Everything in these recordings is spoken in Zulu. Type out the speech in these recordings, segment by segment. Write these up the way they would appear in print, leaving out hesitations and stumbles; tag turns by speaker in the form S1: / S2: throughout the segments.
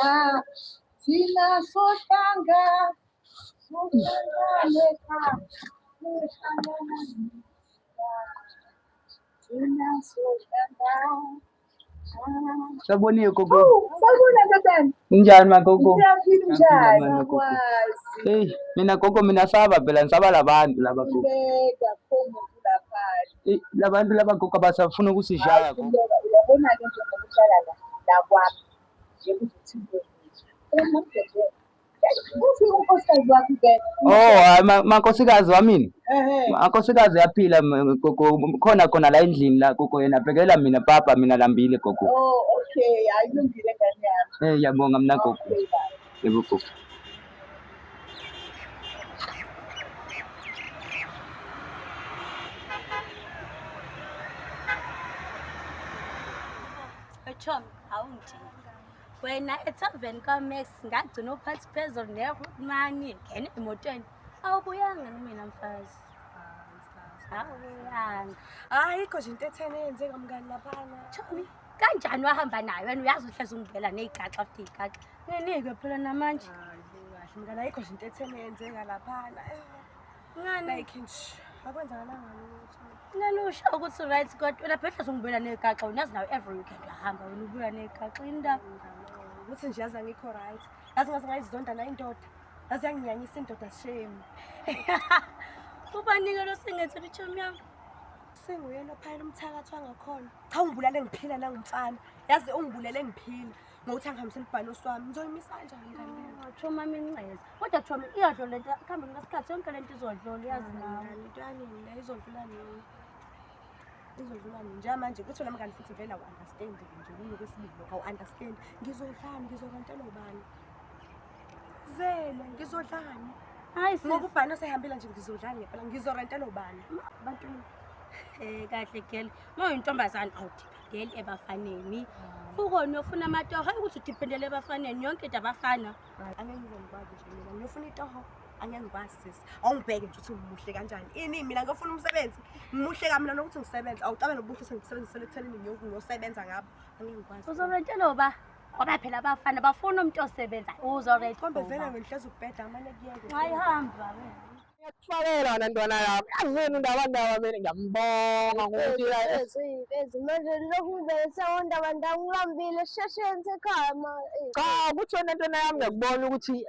S1: Ah, thina sohlanga sohlanga lekhaya thina sohlanga.
S2: Saboniwe gogo.
S1: Sawubona ndodana.
S2: Unjani magogo?
S1: Ngiyaphila
S2: Ngiyaphila
S1: unjani?
S2: mina gogo. Hey, mina gogo mina saba phela ngisaba labantu laba gogo.
S1: Khululeka pho muntu laphana.
S2: Eh, labantu laba gogo abasafuna ukusishaya gogo.
S1: Khululeka uyabona-ke njengoba uhlala la la kwami nje kuzothi into uma mdede ufike unkosikazi wakho ke.
S2: Oh, hayi mankosikazi wami.
S1: Ehhe.
S2: Mankosikazi uyaphila gogo khona khona la endlini la gogo yena bhekela mina papa mina lambile gogo.
S1: Oh, okay. Hayi kulungile ngane yami.
S2: Eh, ngiyabonga mina gogo.
S1: Okay, bye.
S2: Yebo gogo.
S3: Chomi, awungitsheli. Wena ethaveni kaMax ngagcina uphathi phezulu neRootman ngena emotweni. Awubuyanga mina mfazi. Awubuyanga.
S4: Ayikho nje into etheni eyenzeka mngani laphana.
S3: Chomi, kanjani wahamba naye wena uyazi uhlezi ungibela ney'gaxa futhi iy'gaxa. Nginike phela namanje.
S4: Hayi kahle mngani ayikho nje into etheni eyenzeka laphana.
S3: Ngani?
S4: Like nje akwenzakalanga lutho.
S3: Ngani usho ukuthi right kodwa wena phela uhlezi ungibela ney'gaxa wena uyazi nawe every weekend uyahamba wena ubuya ney'gaxa indaba.
S4: Ukuthi nje yazi angikho right. Yazi ngaze ngayizonda nayo indoda. Yazi yanginyanyisa indoda shame.
S3: Ubanike lo singethela ichomi yami.
S4: Singuye lo phayela umthakathi wangakhona. Cha ungibulale ngiphila nangumfana. Yazi ungibulele ngiphila ngokuthi angihambisele ubhanosi wami. Ngizoyimisa kanjani mngani leyo?
S3: Chomi wami inceza. Kodwa chomi iyadlula lento ekuhambeni kwesikhathi yonke lento izodlula uyazi nawe.
S4: Mngani, into yanini le izodlula nini? Izodlula nini? Njengamanje kuthi wena mngani futhi vele awu-understand nje kunye kwesibili lokho awu-understand. Ngizodlani ngizorentela ubani? Vele ngizodlani?
S3: Hayi sis.
S4: Ngoba ubhani osehambile nje ngizodlani ngempela ngizorentela ubani? Abantu
S3: Eh kahle girl. Uma uyintombazane awudependeli ebafaneni. Fukona ufuna amatoho hayi ukuthi udependele ebafaneni yonke into abafana.
S4: Angeke ngize ngikwazi nje mina ngiyofuna itoho angeke ngikwazi sisi awungibheke nje ukuthi ngimuhle kanjani ini mina ngiyofuna umsebenzi ngimuhle ka mina nokuthi ngisebenze awucabe nobuhle sengikusebenzisela ekuthenini ngiyosebenza ngabo angeke ngikwazi
S3: Uzorentela uba? Ngoba phela abafana bafuna umuntu osebenzayo. Uzorentela.
S4: Kombe vele wena uhlezi ukubheda amane kuyeke
S3: Hayi hamba wena.
S5: Ngiyakufakela wena ntwana yami. Yazini undabandaba mina ngiyambonga ngokuthi
S6: Ezi manje lokhu ngibelese ondaba ndangilambile sheshe ekhaya ma.
S5: Cha kuthi wena ntwana yami ngiyakubona ukuthi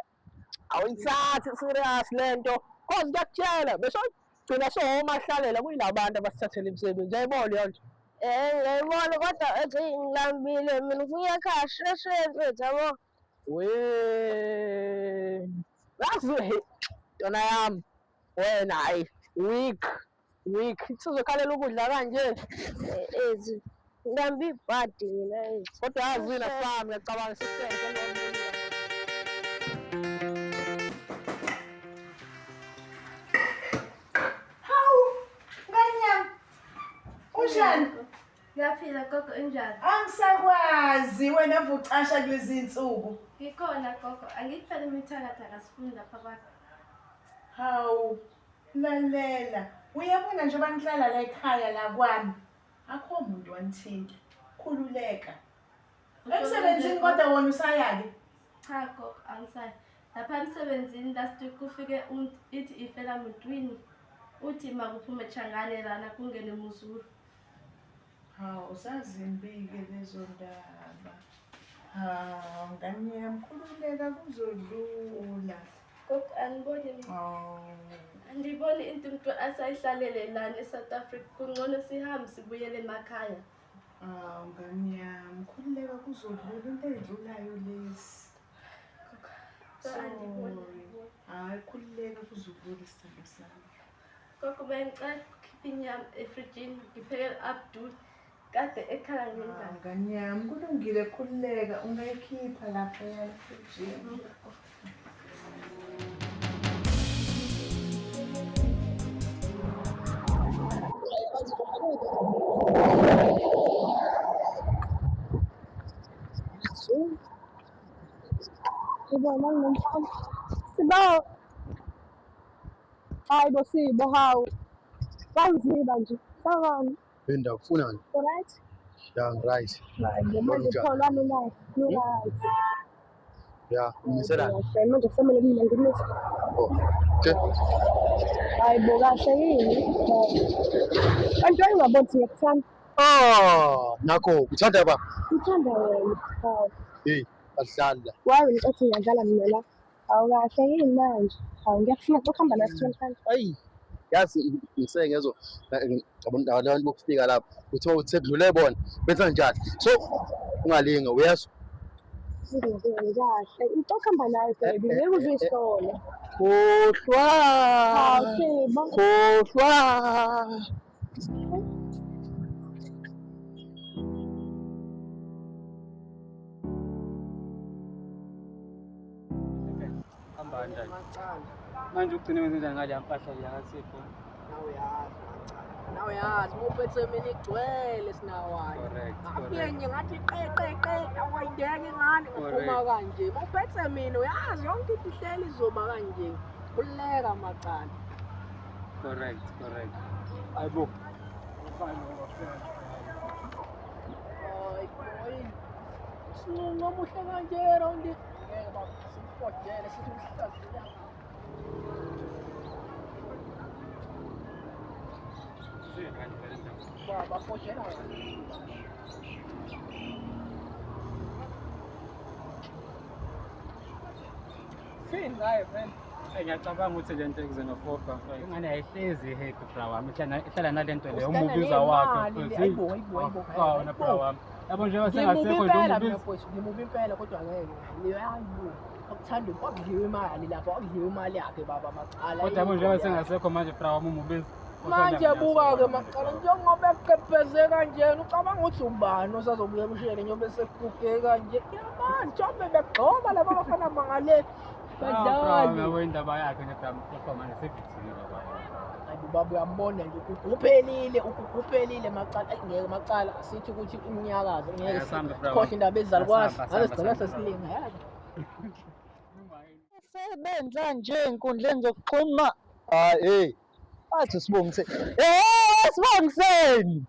S5: awuyithathi serious lento. Cause ngiyakutshela bese gcina sowumahlalela kuyilabantu abasithathela imisebenzi. Uyayibona leyo nto?
S6: Eh ngiyayibona kodwa ethi ngilambile mina ngifuna ekhaya sheshe mfethu yabo.
S5: We. Yazi he ntwana yami wena hayi weak weak sizokhalela ukudla kanje.
S6: Ezi ngilambe ibhadi mina ezi.
S5: Kodwa yazi wena sami ngiyacabanga sisenze
S1: Hawu, ngane yami. Unjani?
S7: Ngiyaphila gogo unjani?
S1: Angisakwazi wena vucasha kulezi insuku.
S7: Ngikhona gogo, angithi phela imithakathi akasifuni lapha kwakho.
S1: Hawu, lalela. Uyabona njengoba ngihlala la ekhaya la kwami. Akho muntu wanithinta. Khululeka. Emsebenzini kodwa wona usayake.
S7: Cha gogo, angisayi. Lapha emsebenzini last week kufike umuntu ithi ifela mutwini. Uthi makuphume Changane lana kungene Muzulu.
S1: Hawu, zazimbi-ke lezo ndaba. Hawu, ngane yami, khululeka kuzodlula.
S7: Gogo angiboni mina.
S1: Hawu.
S7: Andiboni into umuntu asayihlalele lana eSouth Africa. Kungcono sihambe sibuyele emakhaya.
S1: Hawu, ngane yami, khululeka kuzodlula into ey'dlulayo lezi.
S7: Gogo, andiboni.
S1: Sorry. Hhayi, khululeka kuzodlula isithando sami.
S7: Gogo bengicela ukukhipha inyama efrijini ngiphekele Abdul kade ekhala ngendaba.
S1: Hawu, ngane yami, kulungile khululeka, ungayikhipha laphaya efrijini.
S6: Sibona nginomfana. Sibo. Hayi bo Sibo hawu. Wangiziba nje. Sawani.
S8: Yini ufunani?
S6: Alright?
S8: Yeah, I'm right.
S6: Hayi manje
S8: Kunjani?
S6: pho lwami naye. Right.
S8: Ya, ngiselana.
S4: Kahle manje kusamele mina ngimise.
S8: Oh. Okay.
S4: Hayi bo kahle yini? Kanti wayengaboni ukuthi ngiyakuthanda.
S8: Ah, nakho uthanda ba?
S4: Ngithanda wena. Hawu.
S8: Hey, asidlali la.
S4: Wazi ngicathi ngiyadlala mina la. Hawu kahle yini manje? Hawu ngiyakufuna ukuhamba nathi 25.
S8: Ayi. Yazi ngiseke ngezwa abantu abantu bokufika lapha kuthiwa uthi sekudlule bona benza njani. So ungalinga uyezwa.
S4: Ngizwe kahle. Into okuhamba nayo baby ngeke uze uyisole.
S8: Khohlwa.
S4: Hawu Sibo.
S8: Khohlwa.
S9: Hamba kanjani? Manje ugcine wenze njani ngaleya mpahla leya kaSipho?
S5: Nawe yazi uma uphethe mina igcwele sinawayo.
S9: Correct,
S5: Ngafike
S9: correct.
S5: nje ngathi qe qe qe awayindeka ingane ngaphuma
S9: Correct.
S5: kanje. Uma uphethe mina uyazi yonke into ihleli izoba kanje. Khululeka macala.
S9: Correct, correct. Hayibo.
S5: Hayi boy. Sinuncu omuhle kanje round. Ngeke baba simfojele sithi umhlaziya. Baba fojela wena. Sini ngaye friend.
S9: Hey, ngiyacabanga ukuthi le nto xenophobia mfethu. Ingane ayihlezi happy bra wami. Ihlala nale nto leyo umubiza wakhe mfethu.
S5: Hayibo hayibo hayibo.
S9: Hawu bra wami. Yabo njengoba
S5: Ngimubi
S9: sengasekho nje
S5: impela mina
S9: umubiza.
S5: mfowethu, ngimubi impela kodwa ngeke. Hayibo. Akuthandi kwakudliwa imali lapha, kwakudliwa imali yakhe baba macala.
S9: Kodwa yabo njengoba sengasekho manje bra wami umubiza.
S5: Manje buka-ke macala njengoba eqepheze kanjena ucabanga ukuthi ubani osazobuya emshiyeni njengoba eseguge kanje. Yamazi njengoba begxoba laba abafana bangale badlali.
S9: Yabo indaba yakhe nje bra wami manje sevithile baba.
S5: Hayi baba uyambona nje uguguphelile uguguphelile macala. Ayi ngeke macala asithi ukuthi umnyakazo ngeke
S9: Asambe, bra.
S5: sikhohle indaba ezalukwazi.
S9: Asambe,
S5: Ngaze
S9: asambe,
S5: sigcina
S9: asambe.
S5: sesilinga yazi.
S10: Sebenza nje ey'nkundleni zokuxhuma. Hayi hey. Athi sibongise. Eh sibongiseni.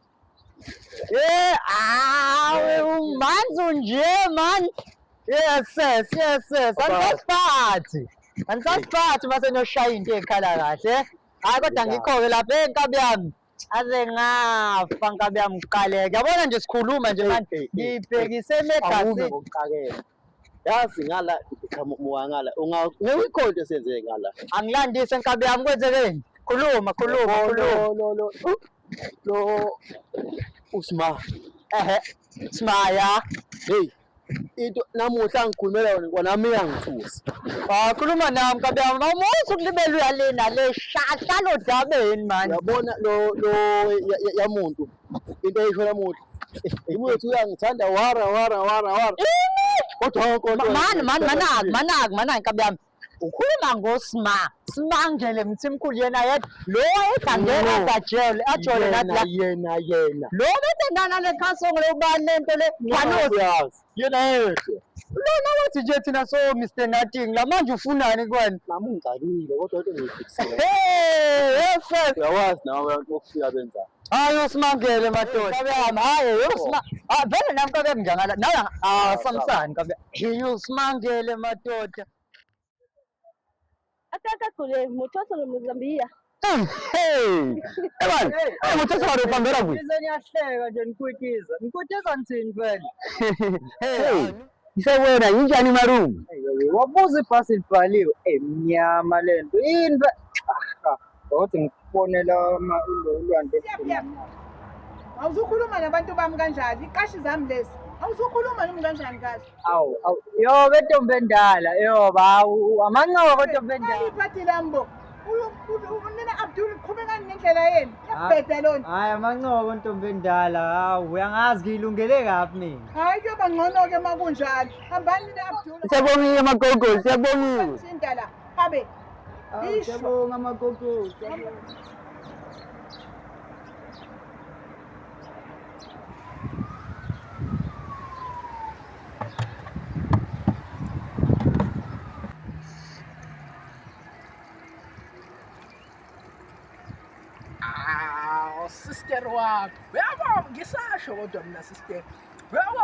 S10: Eh awe umanzi nje man. Yes yes yes yes. Angisasiphathi. Angisasiphathi mase niyoshaya into ekhala kahle. Hayi kodwa ngikho-ke lapha enkabi yami. Aze ngafa nkabi yami ngiqaleke. Yabona nje sikhuluma nje manje ngibhekise
S8: Awume
S10: emegasini.
S8: ngokuqakela. Yazi ngala iqhamuka ngala ungeke uyikho into esenzeke ngala.
S10: Angilandise nkabi yami kwenzekeni? Khuluma khuluma khuluma.
S8: Lo lo lo usma.
S10: Ehe. Simaya.
S8: Hey into namuhla ngikhulumela yona kwanami iyangithusa.
S10: Ah khuluma nami nkabi yami. Awumuzi ukulibela uyale nale hlala odabeni mani.
S8: Uyabona lo lo yamuntu into eyisho namuhla. Ibuye uthi uyangithanda wara wara wara wara. Kodwa yonke into
S10: Mani mani manaki manaki manaki nkabi yami. Ukhuluma ngoSma. Simangele Mthimkhulu yena yedwa. Lo egangela agajele ajole nathi la.
S8: Yena yena.
S10: Lo betendana le khasongo lobani lento le. Banozi.
S8: Uyazi. Yena yedwa.
S10: Lona wathi nje thina so Mr Nothing la manje ufunani kuwena?
S8: Nami ungixakile kodwa into ngiyifikisile.
S10: Hey, yes yes.
S8: Uyawazi nawe abantu bokufika benzani.
S10: Hayi usimangele madoda. Nkabi yami, hayi usima. Ah vele nami nkabi yami njangala. Nawe ah Samsung nkabi. Hey usimangele madoda.
S7: Ataka kule muthoso lo Mozambique.
S2: Hey! Ebani, hey muthatha wari ufambela kuphi?
S10: Nize niyahleka nje nikwitiza. Nikwitiza nithini vele?
S2: Hey! Isewena yinjani marumu?
S10: Wabuza ibhasi libhaliwe. Emnyama lento. Yini be? Ah, kodwa ngikubonela ulwandle.
S1: Awuzukhuluma nabantu bami kanjani? Iqashi zami lezi. Awuzukhuluma noma kanjani kazi?
S10: Awu, awu. Yo bentombi endala. Yo ba amanqobo ntombi endala.
S1: Iphathi lami bo. Nina Abdul qhubekani ngendlela yenu. Iyabheda lona.
S10: Hayi amanqobo ntombi endala. Hawu uyangazi ngilungele kabi mina.
S1: Hayi kuyoba ngcono-ke uma kunjalo. Hambani nina Abdul.
S2: Siyabonga magogo, siyabonga.
S1: Thinta la. Habe. Isho.
S10: Siyabonga magogo.
S5: Aw, sister wami. Uyabo ngisasho kodwa mina sister. Uyabo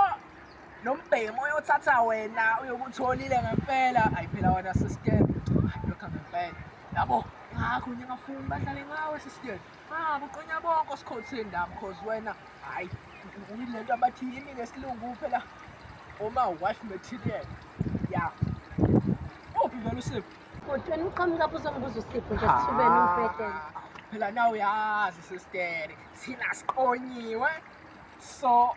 S5: Nombhemu oyothatha wena uyokutholile ngempela. Ayi phela wena sister. Hayi lokho ngempela. Yabo, ngakho nje ngafuni bahlale ngawe sister. Ah, buqonya bonke osikhotheni la because wena hayi uyilento abathi yini ngesilungu phela oma wife material. Yeah. Uphi vele uSipho?
S3: Kodwa uqhamuka lapho uzongibuza uSipho nje sithubeni umbhedeni.
S5: Phela nawe uyazi sister, thina siqonyiwe. So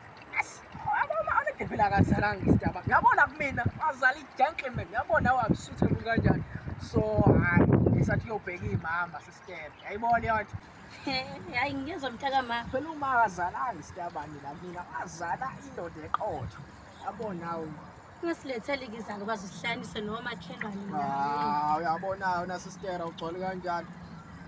S5: yabona alede phela akazalanga isidaba. Yabona kumina wazala i-gentleman, yabona wamsuthela kanjani. So hayi ngisathi uyobheka imama sister. Yayibona leyo nto.
S3: Hayi ngiyezwa mntakama.
S5: Phela uma akazalanga isitabane la mina wazala indoda eqotho. Yabona nawe.
S3: Ungasiletheli ke izalukwazi usihlanganise nomakhelwane.
S5: Ah, uyabona wena sister ugcwele kanjani.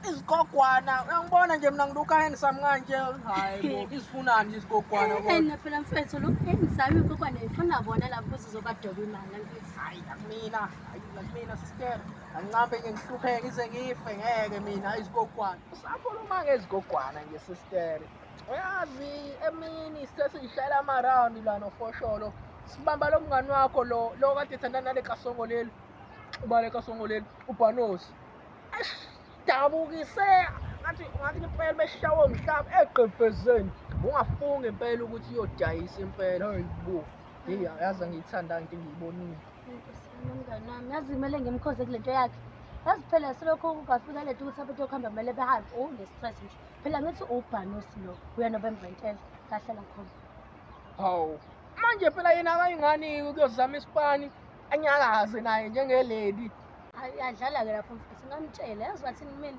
S5: Izigogwana, uyangibona nje mina ngiluka handsome kanje. Hayi bo, izifunani nje izigogwana kodwa.
S3: Ena phela mfethu lo handsome igogwana ifuna bona lapho ukuze uzobadoba imali mfethu.
S5: Hayi akumina, hayi akumina sister. Angincambe nje ngihlupheke ngize ngife ngeke mina izigogwana. Usakhuluma ngezigogwana nje sister. Uyazi emini sesishayela ama-round la nofosholo. Sibamba lo mngani wakho lo lo kade ethandana nale kasongo leli. Ubale kasongo leli ubhanosi. Eish, dabukise ngathi ngathi impela beshawe umhlaba egqebhezeni. Ungafunga impela ukuthi uyodayisa impela. Hayi bo. Hey yazi angiyithanda into engiyibonile.
S3: Nkosi yami mngani wami, yazi kumele ngimkhoze kule nto yakhe. Yazi phela selokhu kungafika le nto ukuthi abantu yokuhamba kumele behambe. Oh, ne-stress nje. Phela ngithi ubhanosi lo, uyena obemrentela, kahlala khona.
S5: Hawu. Manje phela yena akayingani ukuyozama isipani anyakaze naye njengelady.
S3: Hayi uyadlala-ke lapho mfethu, ngamtshela yazi wathini kumina?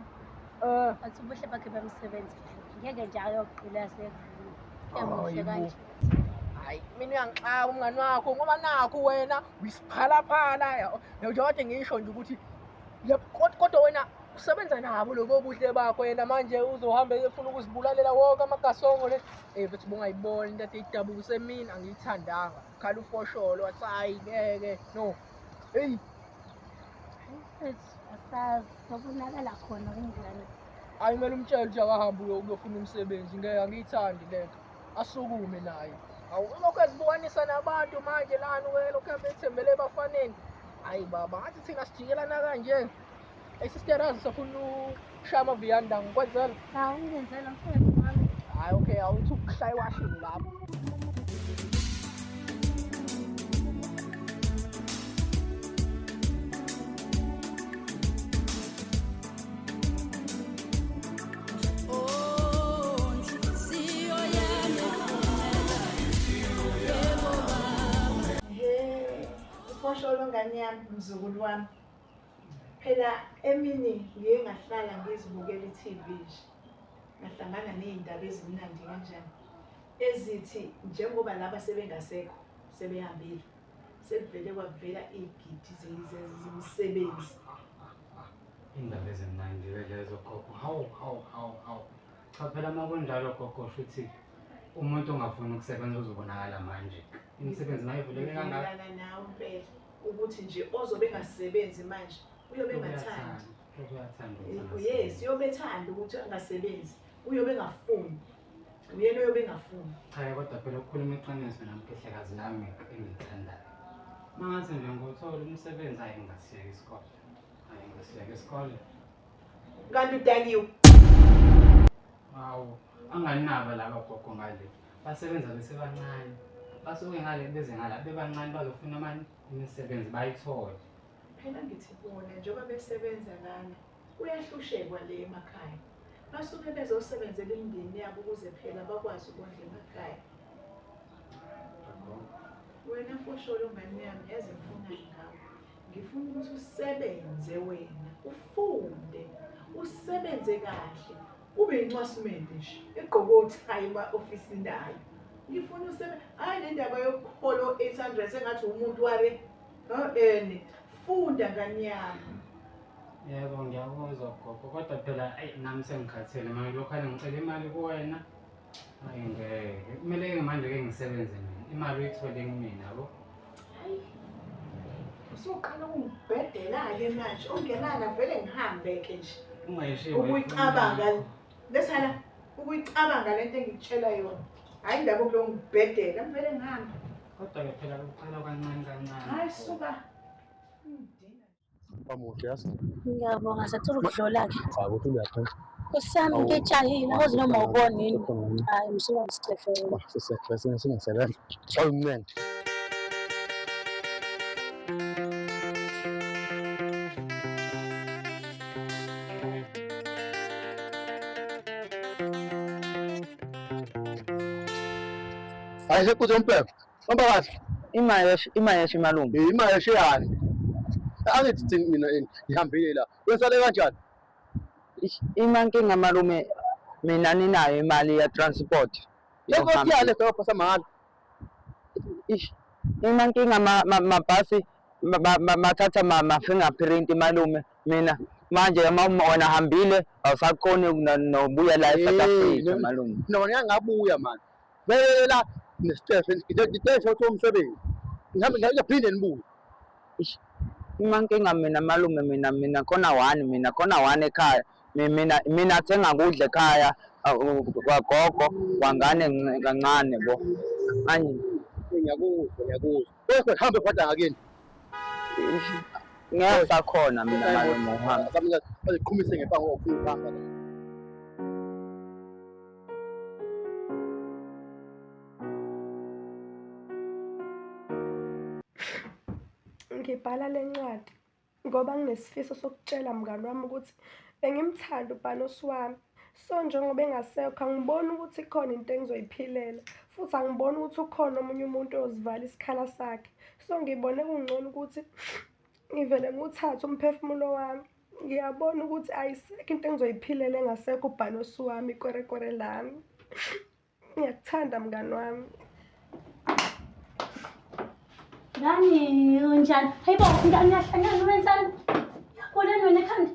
S5: Eh,
S3: Wathi ubuhle bakhe bamsebenzela. Ngeke nje ayogqila sekhuluma. Emuhle
S5: Hayi bo.
S3: kanje.
S5: Hayi mina uyangixaka umngani wakho ngoba nakho wena uyisiphalaphala. Njengoba ngisho nje ukuthi kodwa wena usebenza nabo lobo buhle bakho yena manje uzohamba efuna ukuzibulalela wonke amagasongo le. Eh mfethu bungayibona into ade idabukise mina angiyithandanga. Khala ufosholo wathi hayi ngeke no. Hey
S3: Hayi mfethu, asazi ngobonakala khona kumngane.
S5: Hayi kumele umtshele ukuthi akahambe ukuyofuna umsebenzi ngeke angiyithandi lento. Asukume naye. Awu ulokhu ezibukanisa nabantu manje lana lokhu bethembele ebafaneni. Hayi baba ngathi thina sijikelana kanje. Hey sister azi safuna ukushaya amaviyanda ngikwenzela.
S3: Hawu ungenzela mfethu wami.
S5: Hayi okay awuthi ukushaya iwashini lapho.
S1: He, ufosholo ngane yami, mzukulu wami. Phela emini ngiye ngahlala ngizibukela i-TV nje. Ngahlangana ney'ndaba ezimnandi kanjani. Ezithi njengoba laba sebengasekho, sebehambile. Sekuvele kwavela iy'gidi zemisebenzi.
S9: Indaba ezimnandi ke lezo gogo. Hawu hawu hawu hawu. Cha phela uma kunjalo gogo shuthi umuntu ongafuni ukusebenza uzobonakala manje. Imisebenzi mayivuleke kangaka.
S1: Ngivumelana nawe impela ukuthi nje ozobe engasebenzi manje uyobe engathandi.
S9: Uyathanda ukuthi angasebenzi.
S1: Yes, uyobe ethanda ukuthi angasebenzi, uyobe engafuni. Uyena oyobe engafuni.
S9: Cha kodwa phela ukukhuluma iqiniso nami kehlekazi lami engilithandayo. Uma ngathi nje ngiwuthola umsebenzi hayi ngingasiyeka isikole. Hayi ngingasiyeka isikole.
S1: Kanti udakiwe.
S9: Hawu, anganaba laba gogo ngale. Basebenza besebancane. Basuke ngale beze ngala bebancane bazofuna mani imisebenzi bayithole.
S1: Phela ngithi bona njengoba besebenza lana kuyahlushekwa le emakhaya. Basuke bezosebenzela imindeni yabo ukuze phela bakwazi ukondla emakhaya. Wena fosholo ngane yami yazi ngifunani ngawe. Ngifuna ukuthi usebenze wena, ufunde, usebenze kahle, ube incwasimende nje, egqoke othayi ema-ofisini ayo. Ngifuna usebenze, hhayi le ndaba yokuhola o-800 sengathi umuntu ware ene. Funda ngane yami.
S9: Yebo ngiyakuzwa gogo kodwa phela ayi nami sengikhathele manje lokhane ngicela imali kuwena. Hayi ngeke. Kumele ke manje ke ngisebenze mina. Imali uyithole kumina yabo.
S1: Hayi. Usuqala ukungibhedela-ke manje. Ungenana vele ngihambe-ke nje.
S9: Ungayishiyi.
S1: Ukuyicabanga lesala ukuyicabanga lento engikutshela yona. Hhayi indaba yokulo ngibhedela, ngivele ngihambe.
S9: Kodwa-ke phela kuqala kancane kancane.
S1: Hayi suka. Ungidina.
S8: Bamuhle yazi.
S3: Ngiyabonga sacela ukudlula-ke.
S8: Cha ukuthi uyaphela.
S3: Nkosi yami ngitshahile akozi noma ubona yini. Hayi msuka ngisicefe wena.
S8: Sisiyaxesa singasebenza. Shaya umncenge. Hayi sekuthi umpepho. Hamba kahle.
S2: Imayeshi imayeshi malume.
S8: Imayeshi yani. Angithi thina mina ngihambile la. Wesale kanjani?
S2: Imankinga malume mina ninayo imali ya transport.
S8: Lenkosi yale dolobha samahhala.
S2: Ish imankinga mabhasi mathatha ma-fingerprint malume mina manje uma wena hambile awusakhoni nobuya la e-South Africa malume.
S8: Mina ngeke ngabuya manje. Vele la nesitefe ngiteshe ukuthi umsebenzi. Ngihambe ngiyaphinde nibuye.
S2: Ish imankinga mina malume mina mina khona one mina khona one ekhaya mina mina thenga kudla ekhaya kwagogo kwangane kancane bo manje
S8: ngiyakuzwa ngiyakuzwa kodwa hambe phatha ngakini
S2: ngeke sakhona mina malume uhamba
S8: baziqhumise ngempango ofuna ukuhamba.
S4: Ngibhala le ncwadi ngoba nginesifiso sokutshela mngani wami ukuthi bengimthanda uBhanosi wami. So njengoba engasekho angiboni ukuthi ikhona into engizoyiphilela futhi angiboni ukuthi ukhona omunye umuntu oyozivala isikhala sakhe. So ngibone kungcono ukuthi ngivele ngiwuthathe umphefumulo wami. Ngiyabona ukuthi ayisekho into engizoyiphilela engasekho uBhanosi wami, ikwerekwere lami. Ngiyakuthanda mngani wami.
S3: Ngani unjani? Hayibo, ngiyahlangana wenzani? Uyagulani wena ekhanda?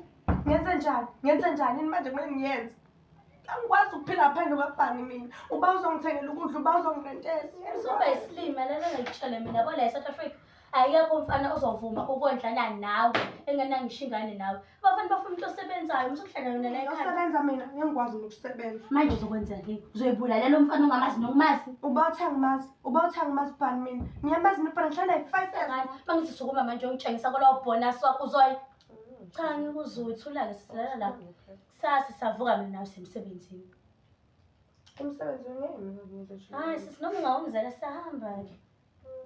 S4: Ngenze njani? Ngenze njani? Yini manje kumele ngiyenze? Angikwazi ukuphila ngaphandle kwabhani mina. Uba uzongithengela ukudla, uba uzongirentela.
S3: Usuba isilima lana ngikutshele mina yabo la e-South Africa. Akekho umfana ozovuma ukondlana nawe engenangisho ingane nawe. Abafana bafuna umuntu osebenzayo, umuntu okuhlala yona la ekhaya.
S4: Usebenza mina, ngeke ngikwazi nokusebenza.
S3: Manje uzokwenzani? Uzoyibulalela umfana ongamazi nokumazi?
S4: Uba uthi angimazi, uba uthi angimazi ubani mina. Ngiyamazi mina ubani ngihlala naye 5 years.
S3: Ngani? Mangithi sukuma manje uyongitshengisa kolowo bonus wakho uzoyi. Cha ngikuzwe thula-ke sisilala la. Kusasa sisavuka mina nawe sisemsebenzini.
S4: Umsebenzi ngeke mina ngiyenze nje.
S3: Hayi sisi noma ungawumzela siyahamba-ke.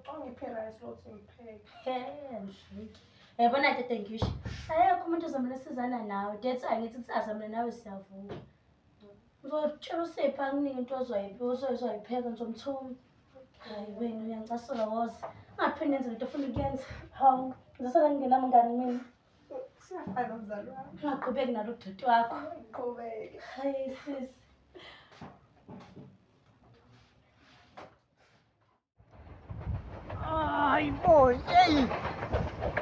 S4: Ungiphe rice lothi ngipheke.
S3: He, ngihleki. Yabona tete ngisho. Ayekho umuntu ozomele sizana nawe. That's why ngithi kusasa mina nawe siyavuka. Ngizotshela usipho akuningi into ozoyipheka ngizomthuma. Hayi wena uyangicasula woza. Ungaphinde nenze lento ofuna ukuyenza. Hawu, ngizosala ngingenamngani mina.
S4: Siyafana mzali wami.
S3: Ungaqhubeki nalo doti wakho.
S4: Qhubeke.
S3: Hayi sisi.
S10: Hayi bo, hey.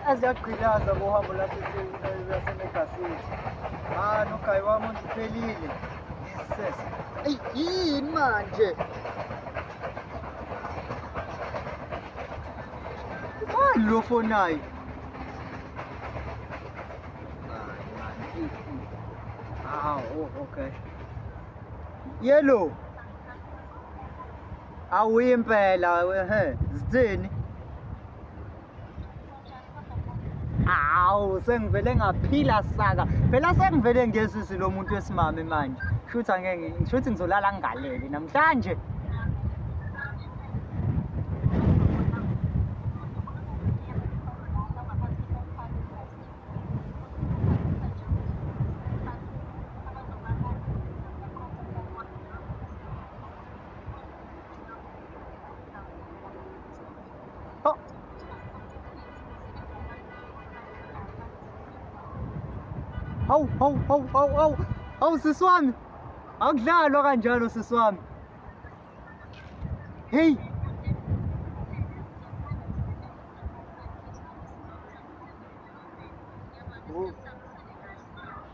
S10: Aziyagqilaza bohambo lwaseMega City. Ah, nogayi wami nje uphelile. Yes, yes. Eyi, yini manje? Ubani lo fonayo? Ah, oh, okay. Yellow. Awu impela ehe zithini? Awu sengivele ngaphila saka. Phela sengivele ngesisi lo muntu wesimame manje. Shuthi angeke ngishuthi ngizolala ngingalele namhlanje. Oh. Hawu hawu hawu hawu hawu hawu sisi wami. Akudlalwa kanjalo sisi wami. Hey.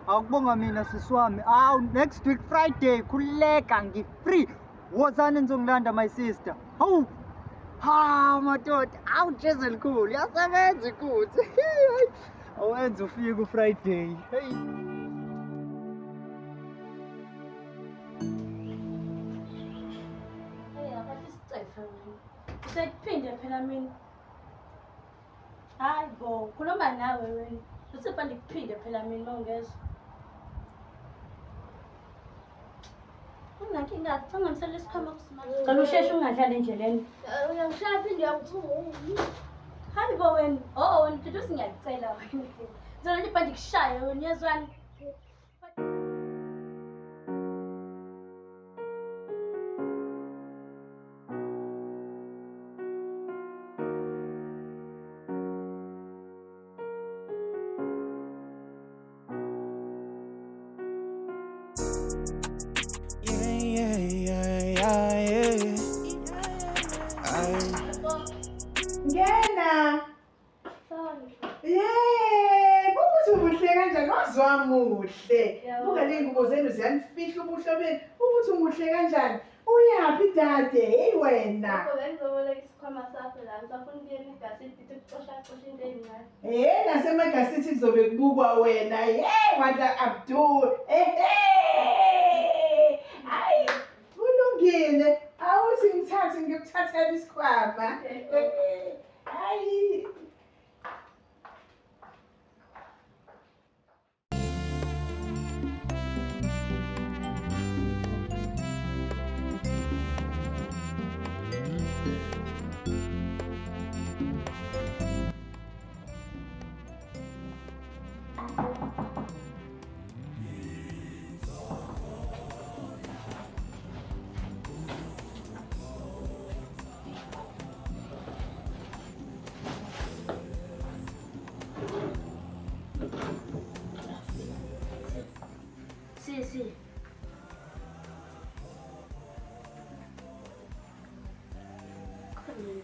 S10: Awukubonga mina sisi wami. Awu next week Friday khululeka ngi-free. Wozani nizongilanda my sister. Hawu. Ha madoda, awu jezi elikhulu, yasebenza inkunzi. Awenze ufike ku-Friday. Hey.
S3: Hey, akahle isicefe wena. Ngithe kuphinde phela mina. Hayi bo, khuluma nawe wena. Usipha ndikuphinde phela mina mawungezwa. Unankinga, ungamsela isikhwama kusimanje. Cela usheshe ungadlali endleleni.
S6: Uyangishaya phinde uyangithunga.
S3: Hayi bo wena. Oh wena mthetho singiyakucela wena. Ngizona nje ibhandi kushaye wena uyezwani.
S11: Yeah, yeah. Ay.
S1: Ngena.
S3: Sorry.
S1: Yebo, ukuthi umuhle kanjani, wazwa muhle.
S3: Yabo.
S1: Buka le ngubo zenu ziyanifihla ubuhle benu. Ukuthi umuhle kanjani. Uyaphi dade? Hey wena.
S7: Gogo, bengizoboleka isikhwama sakho la, ngisafuna ukuya emigasini ngithi ukucosha cosha into ey'ncane.
S1: Eh, nasemagasithi kuzobe kubukwa wena. Hey, Wanda Abdul. Ehe. Hayi, kulungile. Awuthi ngithathe ngikuthathela isikhwama. Hayi.
S3: Sisi. Khona.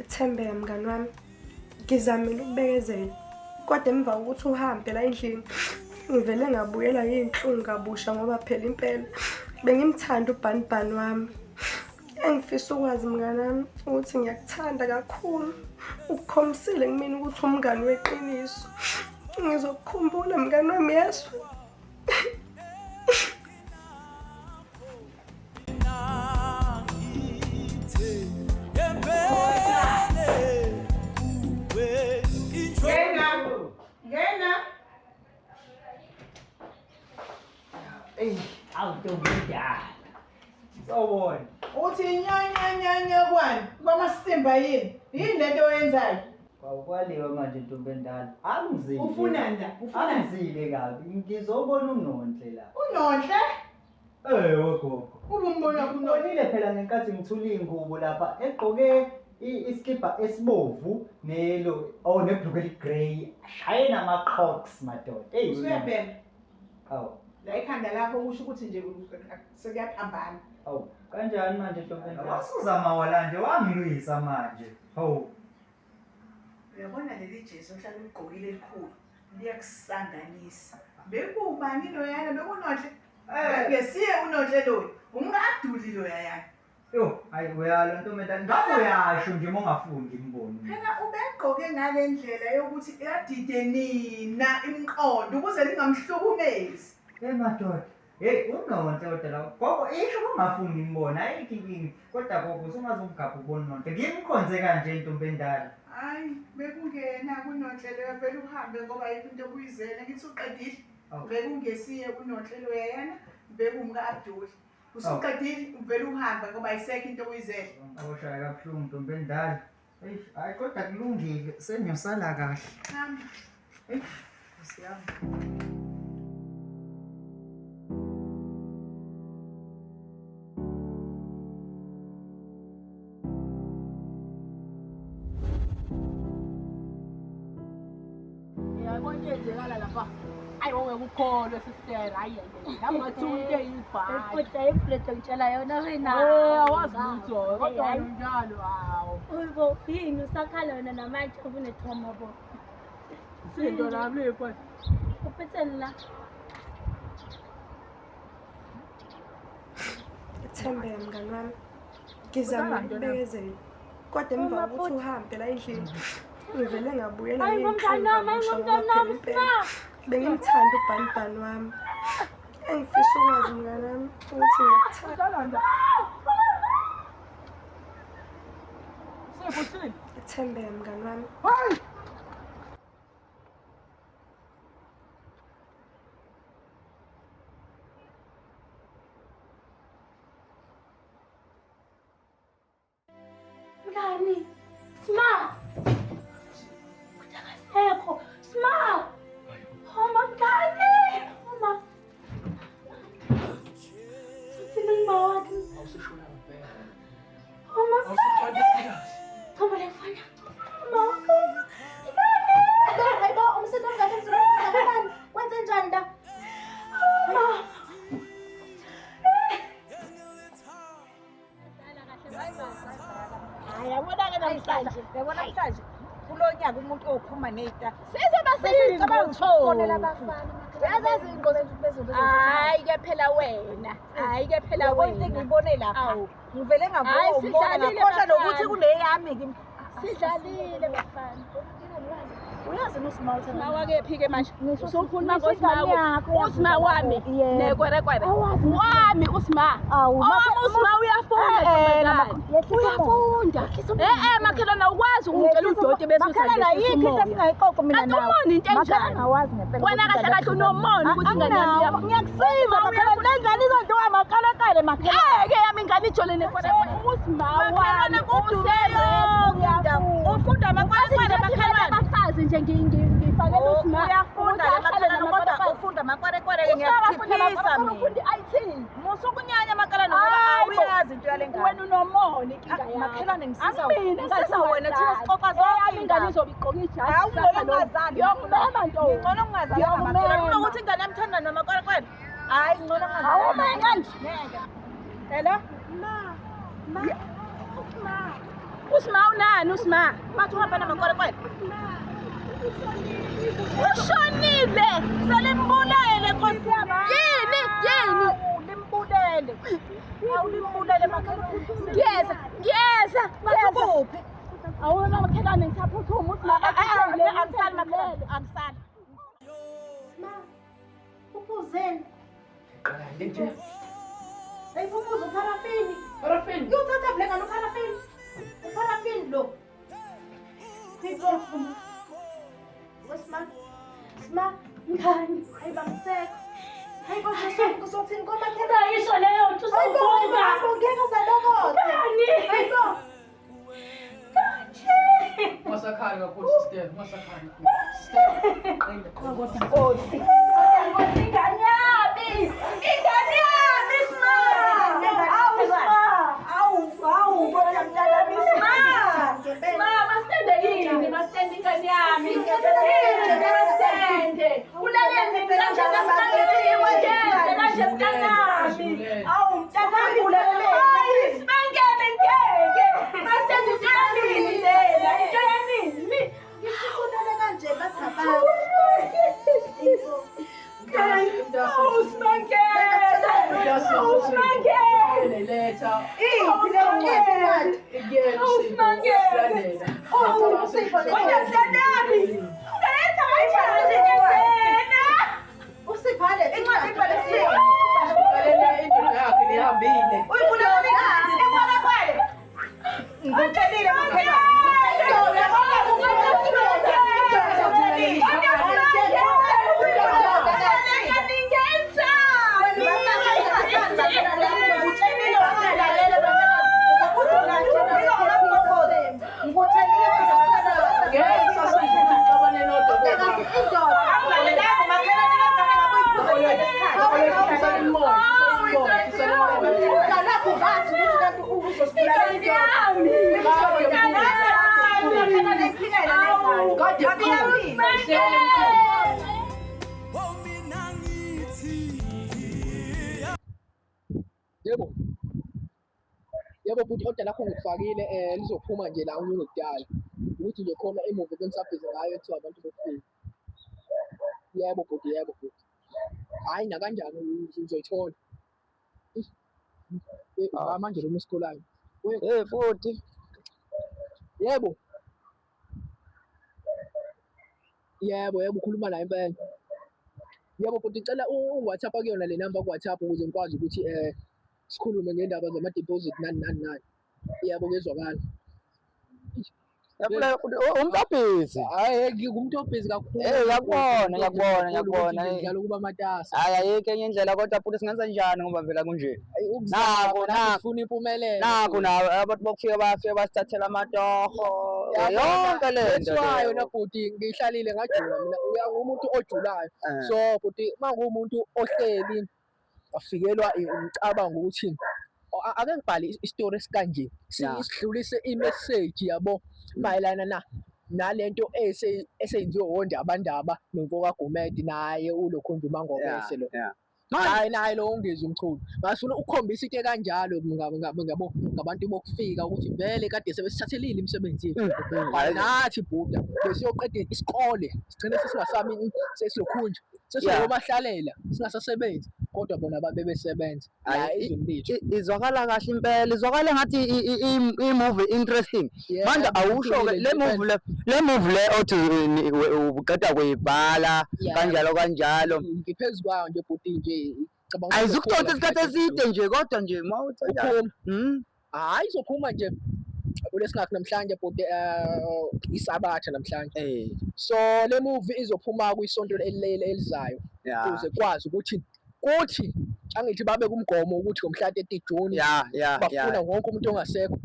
S4: Thembeka mngani wami, ngizamile ukubekezela kodwa emva kokuthi uhambe la endlini ngivele ngabuyela yiy'nhlungu kabusha ngoba phela impela bengimthanda ubhanibhani wami. Engifisa ukwazi mngani wami ukuthi ngiyakuthanda kakhulu, ukukhombisile kumina ukuthi umngani weqiniso. Ngizokukhumbula mngani wami, yezwa.
S1: Ngena. Ngena.
S10: Eyi, awu ntombi endala. Sawubona.
S1: Uthi nya nya nya nya kwani? Kwamasimba yini? Yini lento oyenzayo?
S10: Kwawukwaliwa manje ntombi endala. Angizile.
S1: Ufunani la? Ufunani?
S10: Angizile kabi. Ngizobona uNonhle la.
S1: Unonhle?
S10: Ewe gogo.
S1: Ubumbona kuNonhle?
S10: Ngibonile phela ngenkathi ngithula iy'ngubo lapha egqoke isikibha esibovu nelo oh nebhulukwe eli-grey ashaye nama-crocs madoda. Eyi,
S1: Usuyabhema.
S10: Awu.
S1: La ikhanda lakho kusho ukuthi nje sekuyaphambana.
S10: Awu, kanjani manje ntombi endala? Wasuzama wala nje wangilwisa manje. Hawu.
S1: Uyabona leli jezi ohlala uligqokile elikhulu liyakusanganisa. Bekubani loyana bekuNonhle? Bekungesiye uNonhle loyo. Umka-Abduli loyana.
S10: Yo, hayi uyalo ntombi endala. Ngabe uyasho nje uma ungafundi imbono.
S1: Phela ubegqoke ngale ndlela yokuthi yadide nina imiqondo ukuze ningamhlukumezi.
S10: Hey madoda. Hey, uNonhle kodwa la. Gogo isho ungafuni imbona ayikho inkinga. Kodwa gogo usungaze umgabhe ubone uNonhle. Ngimkhonze kanje ntombi endala.
S1: Hayi, bekungena kuNonhle loyo vele uhambe ngoba ayikho into obuyizele. Ngithi uqedile.
S10: Awu.
S1: Bekungesiye uNonhle loyana, bekumka-Abduli. Usuqedile uvele uhambe ngoba ayisekho into obuyizele.
S10: Oshaya kabuhlungu ntombi endala. Eish, hayi kodwa kulungile sengiyosala kahle.
S1: Hamba.
S10: Eish,
S1: Nkosi yami.
S5: Yabona into eyenzekala lapha. Hayi wongeke ukholwe sister, hayi hayi. Lapho ngathiwa into eyibhayi.
S3: Kodwa ibhulede ngitshela yona wena.
S5: Eh, awazi lutho, kodwa wena unjalo hawu.
S3: Ubo yini usakhala wena namanje ubune-trauma bo.
S5: Isinto lami lipho.
S3: Uphetheni la?
S4: Thembeka mngani wami, ngizamile ukubekezela kodwa emva kokuthi uhambe la endlini Ngivele ngabuyela
S3: Hayi bo
S4: ngey'nhlungu
S3: mngani wami, hayi
S4: kabusha
S3: bo
S4: ngoba
S3: mngani
S4: phela
S3: wami,
S4: impela
S3: Sma.
S4: bengimthanda ubhanibhani wami. Engifisa ukwazi mngani wami ukuthi ngiyakuthanda. Ethembeke mngani wami.
S3: Mngani, Sma. Kuthi akasekho. Sma. Uma mngani. Uma. Uthini uma wakhe?
S5: Awusishona ngempela.
S3: Uma
S5: Awusuthanda isikazi.
S3: Choma le mfana. Uma wakho.
S12: Hayibo, umsindo omngaka emzini kangakanani? Kwenze njani la?
S3: Uma.
S13: Hayi yabona-ke namhlanje, yabona namhlanje kulo nyaka umuntu ophuma ney'ta.
S7: Sizoba
S13: Sesicabanga ukufonela
S7: siyingqotho.
S13: abafana. Uyazazi iy'ngqondo zethu bezobe
S7: Hayi ke phela wena. Hayi ke phela
S13: Yabo into
S7: wena.
S13: engiyibone lapha.
S7: Awu.
S13: Ngivele ngavuka
S7: Hayi,
S13: umbona
S7: sidlalile
S13: ngakhohlwa nokuthi
S7: bafana.
S13: kuneyami kimi.
S7: Sidlalile bafana.
S13: Uyazi noSma uthanda.
S7: Usma wakephi ke manje? Usukhuluma
S13: Ngisho
S7: ngoSma.
S13: ingane yakho
S7: Usma wami
S13: Yebo.
S7: nekwerekwere.
S13: Awazi
S7: Wami uSma.
S13: Awu,
S7: Owami uSma uyafunda
S13: Eh, eh,
S7: ntombazane.
S13: yehlisa umoya.
S7: Uyafunda. Eh eh makhelwane awukwazi ukungitshela udoti bese
S13: Makhelwane ayikho into esingayixoxo mina
S7: Kanti
S13: nawe.
S7: umona into
S13: Makhelwane
S7: enjani?
S13: awazi ngempela
S7: Wena
S13: ukuthi
S7: kahle
S13: ingane
S7: kahle unomona ukuthi ingane yami
S13: Anginawo. Ngiyakusiza makhelwane. Le ngane izodliwa amakhalekale makhelwane.
S7: Ngeke yami ingane ijole nekwerekwere. USma
S13: Makhelwane
S7: wami
S13: kudume yonke indawo. Ufunda amakwerekwere makhelwane.
S7: abafazi nje ngifakela
S13: Oh,
S7: uSma.
S13: Uyafunda
S7: Ukuthi
S13: ke
S7: ahlale
S13: makhelwane kodwa
S7: namakwerekwere.
S13: ufunda amakwerekwere-ke
S7: Usma akafunda
S13: ngiyakuthiphisa
S7: amakwerekwere,
S13: mina.
S7: ufunda i-IT.
S13: Musa ukunyanya makhelwane ngoba
S7: Hayi bo.
S13: awuyazi into yale ngane.
S7: Wena unomona inkinga
S13: Ah,
S7: yakho.
S13: makhelwane ngisiza
S7: Angimina
S13: ngisiza wena thina sixoxa zonke
S7: Eyami ingane
S13: iy'ndaba.
S7: izobe igqoke ijazi.
S13: Hawu
S7: kusasa
S13: ngcono
S7: lo.
S13: ungazali.
S7: Ngiyokumema ntombi.
S13: Ngcono ungazalanga makhelwane.
S7: Ngiyokumema.
S13: Kunokuthi ingane yami ithanda namakwerekwere. Hayi ngcono ungazalanga.
S7: Hawu, ma, kanje.
S13: Ngeke. Hello?
S12: Ma, ma, ma.
S7: Usma unani Usma?
S13: Mathi uhamba namakwerekwere.
S7: Ushonile.
S13: Selimbulele Nkosi yami.
S7: Yini? Yini?
S13: Awu, Limbulele. Awu limbulele makhelwane.
S7: Ngiyeza, ngiyeza.
S13: Bathi
S7: ngiyeza.
S13: kuphi?
S7: Awuna makhelwane ngisaphuthuma uSma.
S13: Angisali makhelwane, angisali.
S12: Sma, uphuzeni.
S5: Qala nje.
S12: Hayi uphuza upharafini.
S5: Parafini.
S12: Uyothatha vele ngalo upharafini. Upharafini lo. Hayibo. Wesma. Sma,
S3: Mngani.
S12: hayi bangisekho. Hayibo Jesu, kuzothini komakhelwane?
S3: Ungayisho leyo nto
S12: Hayibo,
S3: uzovuka.
S12: hayibo, ngeke uzalokothe.
S3: Mngani.
S12: Hayibo.
S5: Ungasakhali kakhulu sister, ungasakhali kakhulu. Sister, qina.
S7: Nkosi. Nkosi ingane yami. Ingane yami Sma. Awu Sma. Awu, awu kodwa mntanami Sma. Sma, masitende yini? Masitende ingane yami. Yini masitende? Ulalele kanjani asimangeliwe ngenze kanje mntanami. Awu mntanami ulalele. Hayi simangele ngeke. Masitende into yanini lena? Into yanini?
S12: Ngikukhulele kanje bathi abazi.
S7: Awusimangele.
S5: Letha.
S13: Iphi leyo ncwadi?
S5: Ikuyena usipho. Silandela.
S7: Kodwa mntanami, ungayenza kanjani lena?
S12: Usibhale
S13: Incwadi ibhalisiwe.
S5: Uqalele indoda yakhe lehambile.
S13: Uyibulele ingane, ikwerekwere. Ngikutshelile makhelwane.
S5: Ngeke sasizwe ukuthi uxabane nodwa kodwa. Yebo. Yebo bhuti order lakho ngikufakile lizophuma nje la kungekudala. Ukuthi nje khona emuva bengisabhizi ngayo kuthiwa abantu bokufika. Yebo bhuti, yebo bhuti. Hhayi nakanjani uzoyithola. Eish, manje lo misikolayo.
S2: Hey futhi.
S5: Yebo. Yebo, yebo, ukhuluma naye impela. Yebo bhuti, ngicela ungi-WhatsApp kuyona le namba ku-WhatsApp ukuze ngikwazi ukuthi sikhulume ngendaba zama-deposit nani nani nani. Yebo, kuyezwakala.
S2: Umuntu obhizi.
S5: Hhayi, ngingumuntu obhizi kakhulu.
S2: Eh, ngiyakubona, ngiyakubona, ngiyakubona.
S5: Ngidlala ukuba matasa.
S2: Hhayi, ayikho enye indlela kodwa bhuti singenza njani ngoba vela kunje.
S5: Ukuzama
S2: Nakho,
S5: nathi
S2: nakho.
S5: sifuna impumelelo.
S2: Nakho nawo abantu bokufika bayafika basithathela amatoho. Yonke le nto.
S5: That's why
S2: leyo.
S5: wena bhuti ngihlalile ngajula mina uyangumuntu ojulayo.
S2: Eh.
S5: So bhuti mangumuntu ohleli afikelwa umcabango ukuthi ake ngibhale isitori esikanje sidlulise i-message yabo mayelana na nalento esenziwe wondabandaba nomfoka Gumede naye ulokhunja uMangobese lo. Hayi naye lo ungizwe umchunu. Ngasifuna ukukhombisa into ekanjalo ngabo ngabantu bokufika ukuthi vele kade sebesithathelile imisebenzi yethu. Nathi bhuda besiyoqeda isikole sigcine sesingasami sesilokhunja sesiyobahlalela singasasebenzi kodwa bona babebesebenza la ezweni lethu.
S2: Izwakala kahle impela, izwakala ngathi i-movie interesting. Manje awusho-ke le movie le le movie le othi ubuqeda kuyibhala kanjalo kanjalo.
S5: Ngiphezu kwayo nje bhuti nje
S2: cabanga Ayizukuthatha isikhathi eside nje kodwa nje uma uthi
S5: uphuma. Hayi izophuma nje kulesingakhi namhlanje bhuti isabatha namhlanje. So le movie izophuma kwisonto elizayo ukuze kwazi ukuthi kuthi angithi babe kumgomo ukuthi ngomhla 30 June bafuna wonke umuntu ongasekho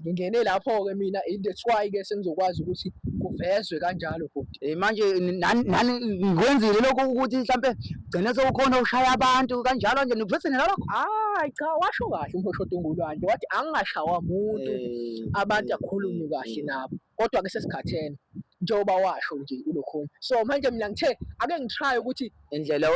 S5: ngingene lapho-ke mina that's why ke sengizokwazi ukuthi kuvezwe kanjalo bhuti.
S2: Eh manje nani nani ngikwenzile lokho ukuthi mhlampe gcine sewukhona ushaya abantu kanjalo nje nikuvezile nalokho?
S5: Hayi cha washo kahle umhoshoda ungulwandle wathi angingashawa muntu abantu akhulunywe kahle nabo kodwa ke sesikhathele njengoba washo nje ulokhunye so manje mina ngithe ake ngitry ukuthi
S2: Indlela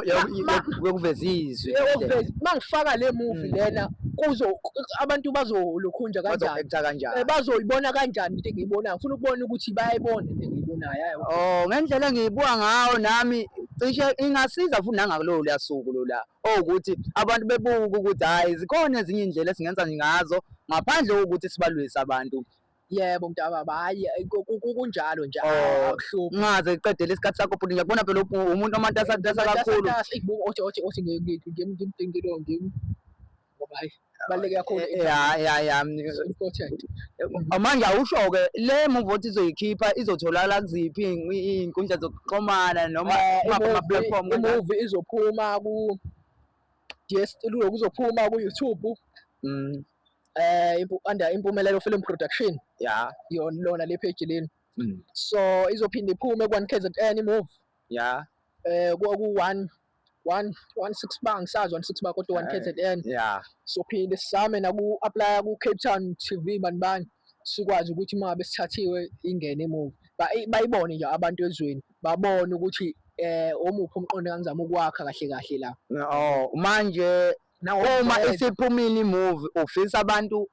S2: yokuveza izwi.
S5: Yokuveza mangifaka le movie lena kuzo abantu bazolokhunja kanjani
S2: Bazo-acta kanjani?
S5: Bazoyibona kanjani into engiyibonayo ngifuna ukubona ukuthi bayayibona into engiyibonayo hayi
S2: Oh ngendlela engiyibuka ngayo nami cishe ingasiza futhi nangakulolu suku lolu owukuthi abantu bebuke ukuthi hhayi zikhona ezinye iy'ndlela esingenza ngazo ngaphandle kokuthi sibalwise abantu.
S5: Yebo mntakababa, hhayi kunjalo nje
S2: Oh,
S5: akuhluphi.
S2: Ungaze uqedele isikhathi sakho bhuti ngiyakubona phela umuntu omatasatasa kakhulu.
S5: Othi othi othi ngilo ngim ngoba hayi baluleke kakhulu.
S2: Ya ya ya.
S5: Important.
S2: Manje awusho-ke le movie othi izoyikhipha izotholakala kuziphi iy'nkundla zokuxhumana noma ama-platform?
S5: I-movie izophuma ku DS kuzophuma ku YouTube. Under Impumelelo Film Production.
S2: Yeah.
S5: Yona lona le page leli. So izophinde iphume ku 1 KZN movie.
S2: Yeah.
S5: Ku 1 1 1 6 bar ngisazi 1 6 bar kodwa 1 KZN.
S2: Yeah.
S5: Sophinde sizame naku apply ku Cape Town TV bani bani sikwazi ukuthi uma ngabe sithathiwe ingene imovie. Bayibone nje abantu ezweni babone ukuthi omuphi umqondo engizama ukwakha kahle kahle la.
S2: Oh manje uma isiphumile imovie ufisa abantu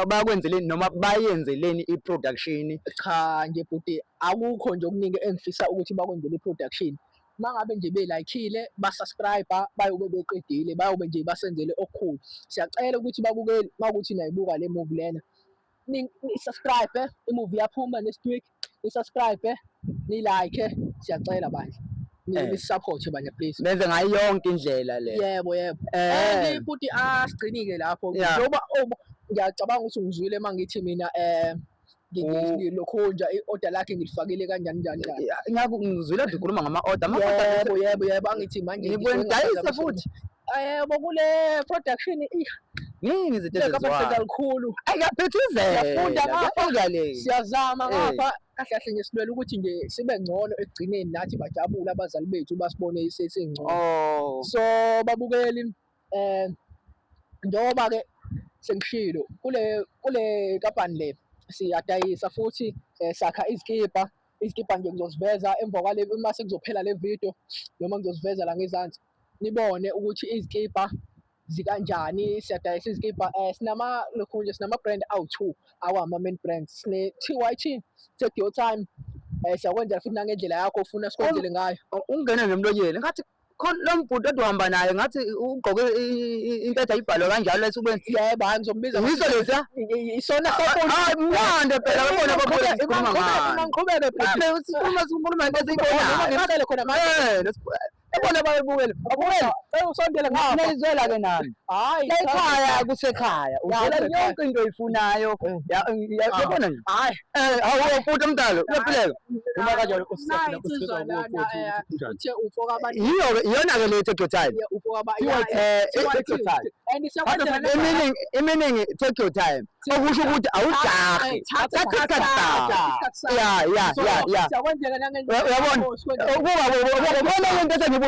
S2: bakwenzeleni noma bayenzeleni i-production?
S5: Cha nje bhuti akukho nje okuningi engifisa ukuthi bakwenzele i-production. Mangabe nje be-like-ile ba-subscribe bayobe beqedile bayobe nje basenzele okukhulu. Siyacela ukuthi babukeli makuthi nayibuka le movie lena ni-subscribe, imovie iyaphuma next week, ni-subscribe, ni-like, siyacela bandla. Ni-support bandla please.
S2: Benze ngayo yonke indlela le.
S5: Yebo yebo. And futhi asigcinike lapho njengoba ngiyacabanga ukuthi ungizwile uma ngithi mina ngilokhunja i-order lakhe ngilifakile kanjani njani njani.
S2: Ngakho ngizwile nje ukhuluma ngama-order.
S5: Yebo yebo yebo angithi manje
S2: ngidayise futhi.
S5: Yebo kule production
S2: Ningi izinto ezenziwayo.
S5: Kakhulu.
S2: Ayi kuyaphithizela.
S5: Siyafunda ngapha.
S2: le.
S5: Siyazama ngapha. Kahle kahle nje silwela ukuthi nje sibe ngcono ekugcineni nathi bajabule abazali bethu basibone sesingcono.
S2: Oh.
S5: So babukeli njengoba ke sengishilo kule company le siyadayisa futhi sakha izikibha. Izikibha nje ngizoziveza emva kwale uma sekuzophela le video noma ngizoziveza la ngezansi nibone ukuthi izikibha zikanjani. Siyadayisa izikibha sinama lokhu nje sinama brand awu-2 awama main brands. Sine TYT, Take Your Time. Siyakwenzela futhi nangendlela yakho ofuna sikwenzele ngayo.
S2: Ungena nje emlonyeni ngathi Khona lo mbhuti oduhamba naye ngathi ugqoke into ethi ayibhalwe kanjalo esubeni.
S5: Yebo, hayi ngizombiza.
S2: Yiso lesiya?
S5: Isona sokho.
S2: Hayi mlande phela babona babona sikhuluma ngani.
S5: Mangiqhubeke
S2: phela. Sikhuluma sikhuluma into esiyibonayo.
S5: Ngimcele khona
S2: manje. Ebona babebukele. Babukele.
S5: Usondele ngapha.
S2: Niyizwela ke nami.
S5: Hayi.
S2: Ekhaya kusekhaya. Uthola yonke into oyifunayo. Yabona nje.
S5: Hayi.
S2: Eh, awu futhi mdalo, uyaphileka.
S8: Uma kanjalo usisafuna kusizwa kuwo futhi kunjani?
S5: Uthe ufoka abantu.
S2: Yiyo ke iyona ke le take your time.
S5: Ufoka abantu.
S2: Eh, take your time.
S5: And siyakwenza
S2: Iminingi iminingi take your time. Okusho ukuthi awujahi. Thatha isikhathi sakho. Ya ya ya ya.
S5: Siyakwenzeka nangendlela.
S2: Uyabona? Ukuba ubona into esengibuka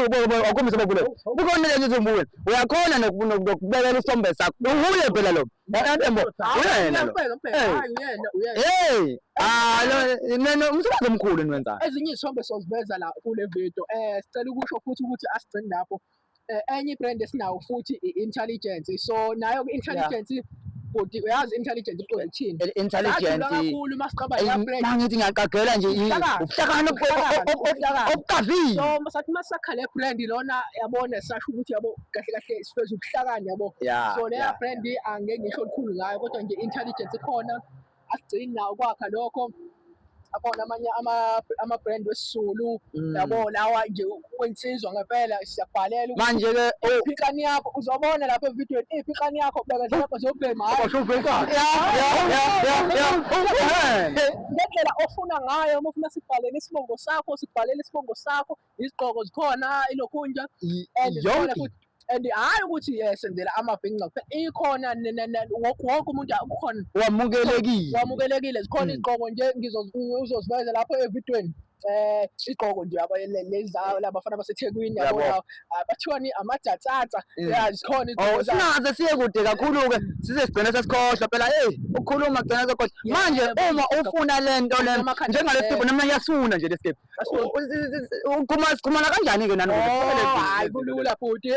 S2: akhombise bakule. Kukhona lento ezibuke. Uyakhona nokubekela isithombe sakho. Uye phela lo. Yebo. Uyena lo.
S5: Hayi uyena uyena.
S2: Hey, ah lo neno umsebenzi omkhulu eniwenzayo.
S5: Ezinye izithombe soziveza la kule video. Sicela ukusho futhi ukuthi asigcini lapho. Enye ibrand esinawo futhi i-intelligence. So nayo i-intelligence bhuti uyazi intelligence iqonde ukuthini?
S2: Intelligent.
S5: Sajula kakhulu masiqaba leya brand.
S2: Mangithi ngiyaqagela nje ubuhlakani obuqavile.
S5: So masathi masakha le brand lona yabona sasho ukuthi yabo kahle kahle sifeza ubuhlakani yabo. So leya brand angeke ngisho olukhulu ngayo kodwa nje intelligence ikhona asigcini nawo kwakha lokho akhona amanye ama-brand wesiZulu yabo lawa nje kwensizwa ngempela siyabhalela
S2: manje ke
S5: iphikani yakho uzobona lapha evidweni iphikani yakho beka nje lapho zobhema ngendlela ofuna ngayo uma ufuna sibhalele isibongo sakho sibhalele isibongo sakho izigqoko zikhona ilokhunja and zikhona futhi and hhayi ukuthi senzela amabhinca kuphela ikhona wonke umuntu kukhona
S2: wamukelekile
S5: wamukelekile zikhona izigqoko nje ngizoziveza lapho evidweni igqoko nje yabo lezi labafana baseThekwini yabo bathiwani amajatsatsa ya zikhona
S2: izigqoko singaze siye kude kakhulu-ke size sigcine sesikhohlwa phela hey ukukhuluma kugcina sekhohlwa manje uma ufuna le nto le njengale sikebhe noma ngiyasifuna nje le sikebhe Ukhuluma sikhulumana kanjani ke nani?
S5: Oh, hayi kulula bhuti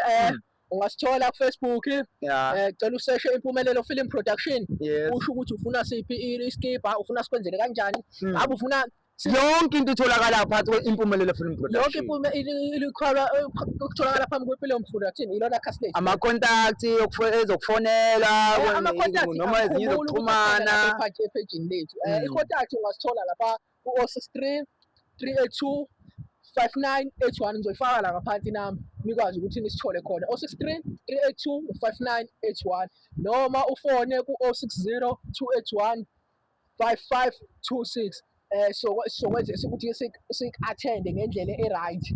S5: ungasithola ku Facebook cela useshe impumelelo film production usho ukuthi ufuna siphi iskipa ufuna sikwenzele kanjani ngabe ufuna
S2: yonke into itholakala phakathi kwe-impumelelo film
S5: production yonke ukutholakala phambi kwe-film production ilona khasi lethu
S2: ama-contact ezokufonela noma ezinye zokuxhumana
S5: ephejini lethu i-contact ungasithola lapha ku-063 382 5981 ngizoyifaka la ngaphansi inamba nikwazi ukuthi nisithole khona 063 382 5981 noma ufone ku-060 281 5526 so sizokwenza ukuthi sik-athende ngendlela e-right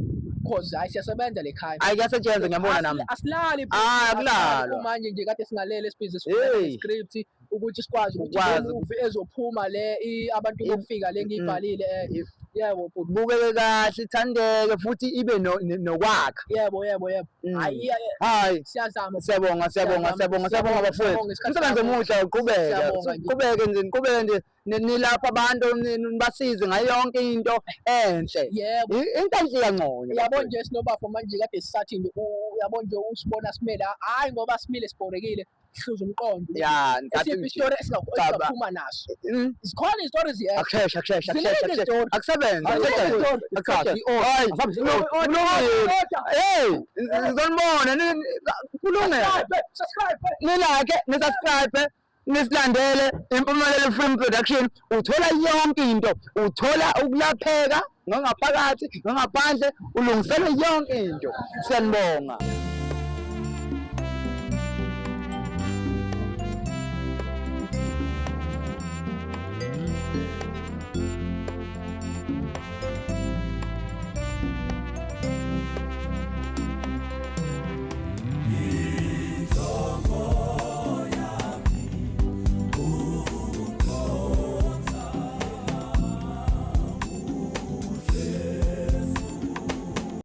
S5: cause hayi siyasebenza le khaya.
S2: Hayi kuyasetshenzwa ngiyabona nami.
S5: Asilali.
S2: Ah akulalwa.
S5: Manje nje kade singalele sibhizi sifuna script ukuthi sikwazi ukuthi
S2: Ukwazi.
S5: le movie ezophuma le abantu bokufika le ngiyibhalile yebo bhuti.
S2: Bukeke kahle ithandeke futhi ibe nokwakha.
S5: Yebo yebo yebo. Hayi
S2: Hayi
S5: siyazama.
S2: Siyabonga siyabonga siyabonga siyabonga bafowethu. Umsebenzi omuhle uqhubeke. Uqhubeke nje niqhubeke nje nilapha abantu nibasize ngayo yonke into enhle.
S5: Yebo.
S2: Into enhle iyanconywa.
S5: Yabo nje sinobafo manje kade sisathi nje uyabo nje usibona simele hayi ngoba simile sibhorekile hluza umqondo.
S2: Ya, ngicathi
S5: Esiphi isitori esingaphuma naso? Zikhona izitori ziyekho.
S2: Akusheshe akusheshe
S5: Ziningi
S2: akusheshe akusheshe.
S5: izitori.
S2: Akusebenze
S5: Ziningi
S2: akusebenze.
S5: izitori.
S2: Akusebenze. Hayi kulungile. Hey, ngizonibona kulungile.
S5: Subscribe.
S2: Nilike, nisubscribe, nisilandele Impumelelo Film Production. Uthola yonke into, uthola ukulapheka ngangaphakathi, ngangaphandle, ulungiselwe yonke into. Siyanibonga.